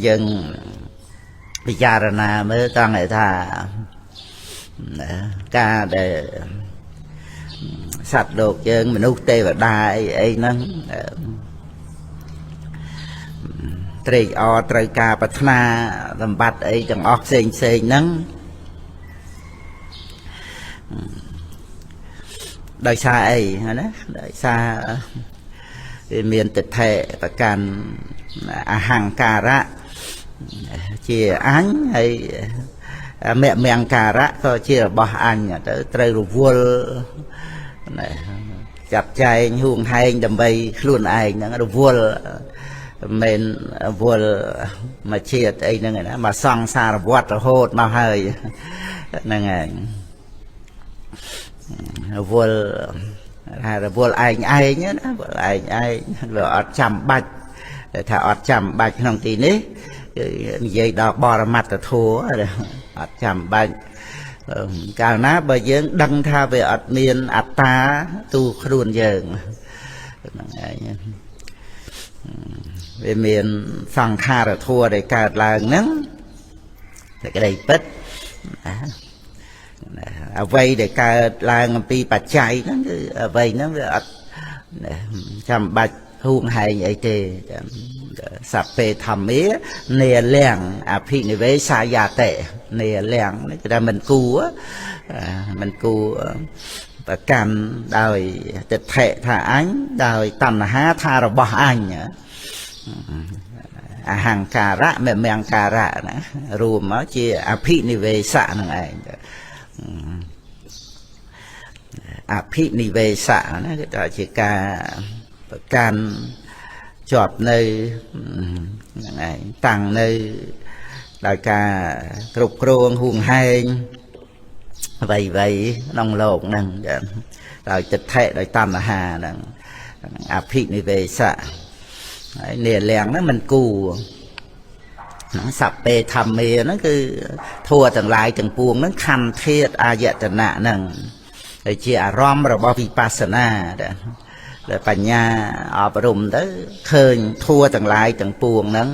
យើងពិចារណាមើលត្រង់ថាការដែលសត្វលោកយើងមនុស្សទេវតាអីអីហ្នឹងត្រេកអរត្រូវការប្រាថ្នាសម្បត្តិអីទាំងអស់ផ្សេងផ្សេងហ្នឹងដោយសារអីណាដោយសារវាមានទិដ្ឋិប្រកាន់អហង្ការៈជាអញហើយមមង្ការៈក៏ជារបស់អញទៅត្រូវរវល់ចាត់ចែងហួងហែងដើម្បីខ្លួនឯងហ្នឹងរវល់មិនវល់មកជាតិអីហ្នឹងណាមកសង្សារវត្តរហូតមកហើយហ្នឹងឯងរវល់ថារវល់ឯងឯងណាវល់ឯងឯងវាអត់ចាំបាច់ថាអត់ចាំបាច់ក្នុងទីនេះគឺនិយាយដល់បរមត្តធម៌អត់ចាំបាច់កាលណាបើយើងដឹងថាវាអត់មានអត្តាទូខ្លួនយើងហ្នឹងឯងវាមានសង្ខារធម៌ដែលកើតឡើងហ្នឹងសេចក្តីពិតអ្វីដែលកើតឡើងអំពីបច្ច័យហ្នឹងគឺអ្វីហ្នឹងវាអត់ចាំបាច់ហួងហែងអីទេសពេធម្មានេលំអភិនិវេសាយាតិនេលំនេះគឺថាមិនគួរមិនគួរប្រកាន់ដោយទិដ្ឋិថាអញដោយតណ្ហាថារបស់អញអហង្ការៈមមង្ការៈណារួមមកជាអភិនិវេសៈហ្នឹងឯងអភិនិវេសៈណាគឺថាជាការប្រកាន់ជាប់នៅហ្នឹងឯងតាំងនៅដោយការគ្រប់គ្រងហួងហែងអ្វីអ្វីក្នុងលោកហ្នឹងដោយទិដ្ឋិដោយតណ្ហាហ្នឹងអភិនិវេសៈហើយនេលំហ្នឹងមិនគួរហ្នឹងសពេធម្មាហ្នឹងគឺធัวទាំងឡាយទាំងពួងហ្នឹងខន្ធធាតុអាយតនៈហ្នឹងហើយជាអារម្មណ៍របស់វិបស្សនាដែលបញ្ញាអប់រំទៅឃើញធัวទាំងឡាយទាំងពួងហ្នឹង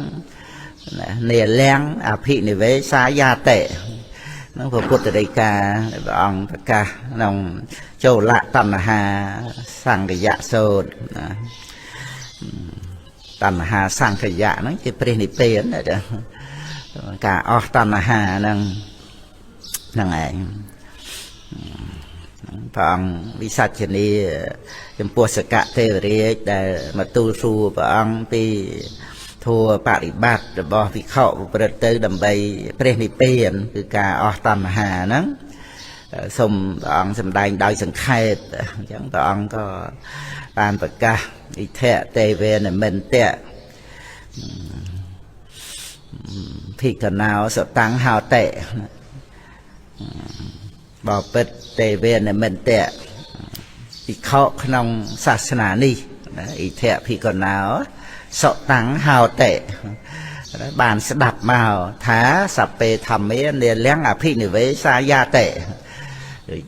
នេលំអភិនិវេសាយាតិហ្នឹងព្រះពុទ្ធដីកាព្រះអង្គប្រកាសក្នុងចូលតណ្ហាសង្កយៈសូត្រណាតណ្ហាសង្កយៈហ្នឹងជាព្រះនិព្វានការអស់តណ្ហាហ្នឹងហ្នឹងឯងព្រះអង្គវិសាចនីចំពោះសកទេវរាជដែលមកទូលសួរព្រះអង្គពីធัวបរិបត្តិរបស់វិខប្រព្រឹត្តទៅដើម្បីព្រះនិព្វានគឺការអស់តណ្ហាហ្នឹងសូមព្រះអង្គសម្ដែងដោយសង្ខេបអញ្ចឹងព្រះអង្គក៏បានប្រកាសອິទ្ធៈទេវេនមិន្តៈភិក្ខណោសតាំងហោតិបពិតទេវេនមិន្តៈភិក្ខុក្នុងសាសនានេះອິទ្ធៈភិក្ខណោសតាំងហោតិបានស្ដាប់មកថាសពេធម្មានេលំអភិនិវេសាយាតិ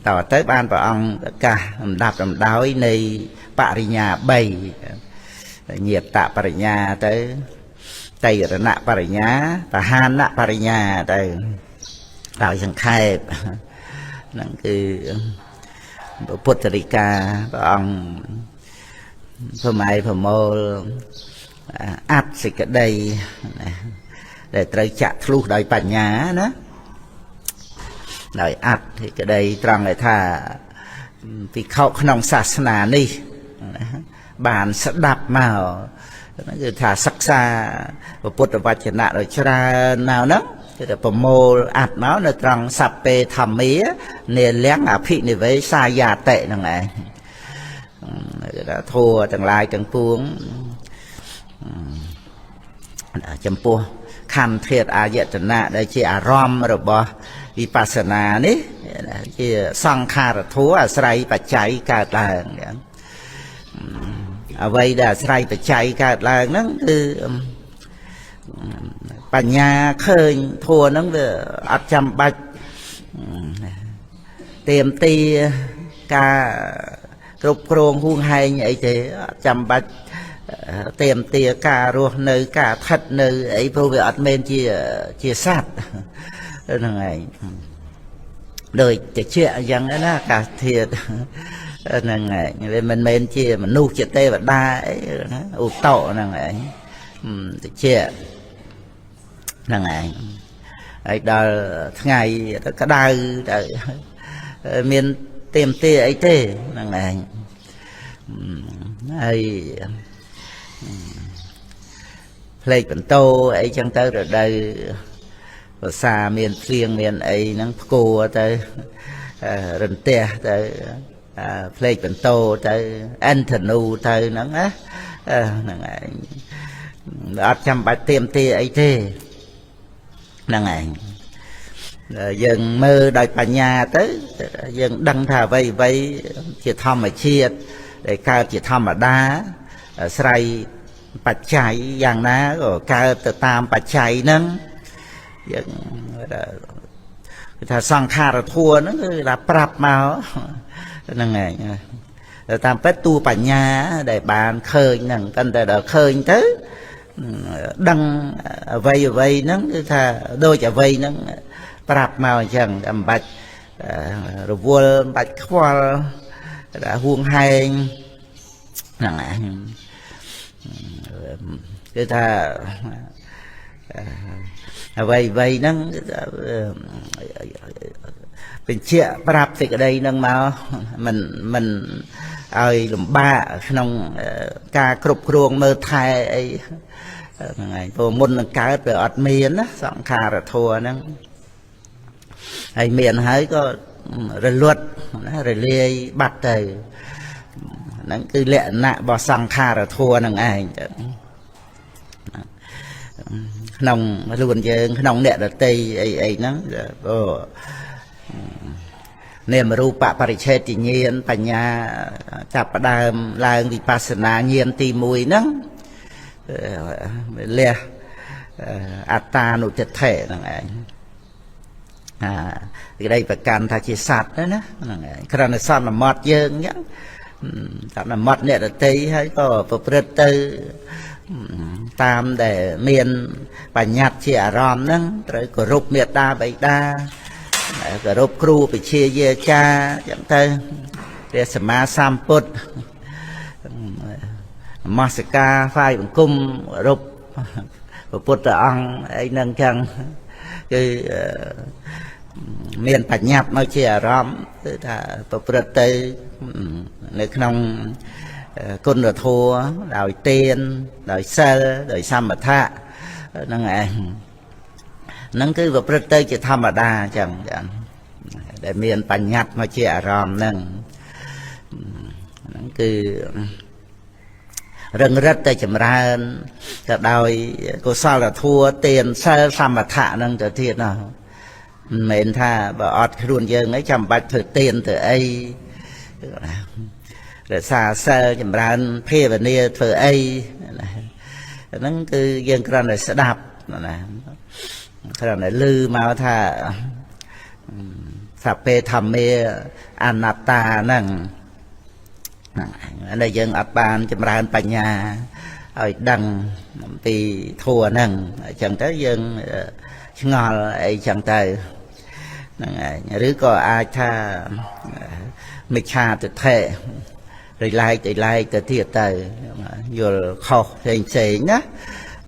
តទៅបានព្រះអង្គប្រកាសលំដាប់លំដោយនៃបរិញ្ញា3ញាតបរិញ្ញាទៅតៃរណបរិញ្ញាបហានបរិញ្ញាទៅដោយសង្ខេបហ្នឹងគឺពុទ្ធដីកាព្រះអង្គប្រម៉ែប្រមូលអត្តសេចក្តីដែលត្រូវចាក់ធ្លុះដោយបញ្ញាណាដោយអត្តសេចក្តីត្រង់ដែលថាភិក្ខុក្នុងសាសនានេះបានស្ដាប់មកហ្នឹងគឺថាសិក្សាពុទ្ធវចនៈដោយច្រើនមកហ្នឹងគឺថាប្រមូលអត្តមកនៅត្រង់សពេធម្មានេលំអភិនិវេសាយាតិហ្នឹងឯងគឺថាធัวទាំងឡាយទាំងពួងចំពោះខន្ធធាតុអាយតនៈដែលជាអារម្មណ៍របស់វិបស្សនានេះជាសង្ខារធัวអាស្រ័យបច្ច័យកើតឡើងអ្វីដែលអាស្រ័យបច្ច័យកើតឡើងហ្នឹងគឺបញ្ញាឃើញធัวហ្នឹងវាអត់ចាំបាច់ទៀមទាការគ្រប់គ្រងហួងហែងអីទេអត់ចាំបាច់ เตรียมเตียการัวในกาทัดในไอ้พวกอัดเมนเจียสัตว์นั่นไงโดยจะเชื่ออย่างนั้นนะกาเทียดนั่นไงมันเมนเจียมันนูกจะเตะแบบได้นะอุตโตนั่นไงจะเชื่อนั่นไงไอ้ดาวไงก็ได้เมียนเต็มเตะไอ้เต้นั่นไงไอ้เพลงเป็นโตไอ้จังเต้าได้ภาษาเมียนเสียงเมียนไอ้นังกลัวเต้รันเตะเต้เพลงเป็นโตเต้อันธนูเต้นั่งนะนั่นไงอัดจำไปเต็มเตะไอ้เต้นั่นไงยังมือได้ปัญญาเต้ยังดังท่าไว้ไว้จะทำมาเชียดได้การจะทำมาด้าใส่ปัจจัยอย่างนั้นก็การจะตามปัจจัยนั้นอย่างถ้าสังขารทัวนั้นคือเราปรับมานั่นไงแต่ตามประตูปัญญาได้บานเคยนั่งตั้งแต่เราเคยเต้ดังไว้ไว้นั้นคือถ้าโดยจะไว้นั้นปรับมาอย่างอำบัดระวัวบัดควอลห่วงแหงนั่นไงคือถ้าไว้ไว้นั้นเป็นเชี่ยปรับสิ่งใดนั่งมามันเอาลำบากน้องกาครบครวงมือไทยไอ้ไงตัวมุนนังกายไปอัดเมียนนะสังขารทัวนั่งไอ้เมียนหายก็ระลวดนะระเลียบัดใจนั่นคือเละนะบ่สังขารทัวนั่งเองขนมล้วนเยิงขนมเนี่ยตีไอ้นั่นก็เนี่ยมารูปะปริเชติเงียนปัญญาจับประเดิมลางวิปัสนาเงียนตีมวยนั่งเลียอัตตานุจเทนั่นเองได้ประกันทาชิสัตว์นะนะนั่นเองครั้นซ่อนมอดเยิงเนี่ยซ่อนมอดเนี่ยตีให้ก็ประพฤติตามแต่เมียนปัญญาเชี่ยรอมนั่งตรึกรุบเมียตาใบตากรุบครูไปเชียเยจาอย่างเตยเรียสมาสามปุตมาสกาไฟบังคุมรุบพระพุทธองค์ไอ้นั่งจังคือเมียนปัญญามาเชี่ยรอมคือถ้าประพฤติในขนมคุณทัวโดยเตียนโดยเซลโดยสัมปทะนั่นเองนั่นคือประพฤติจะธรรมดาจังแต่เมียนปัญญามาเชี่ยรอมนั่นนั่นคือเรื่องรัตแต่จำเริญจะโดยกุศลทัวเตียนเซลสัมปทะนั่นจะเทียนเนาะเหม็นถ้าบ่อดครวนเยิงไอ้จำบัดถือเตียนถือไอ้แต่ซาเซลจำเริญเพ่แบบนี้ถือไอ้นั่นคือยังกระนั้นสดับนะกระนั้นลือมาถ้าสัพเพธรรมเมอนัตตานั่งอันนี้ยังอัปปานจำเริญปัญญาเอาดังตีทั่วนั่งจังแต่ยังชงอลไอ้จังแต่นั่งหรือก็อาจถ้าไม่ชาติแท้เลยไล่แต่ไล่แต่เทียบแต่อยู่ขอเฉยๆนะ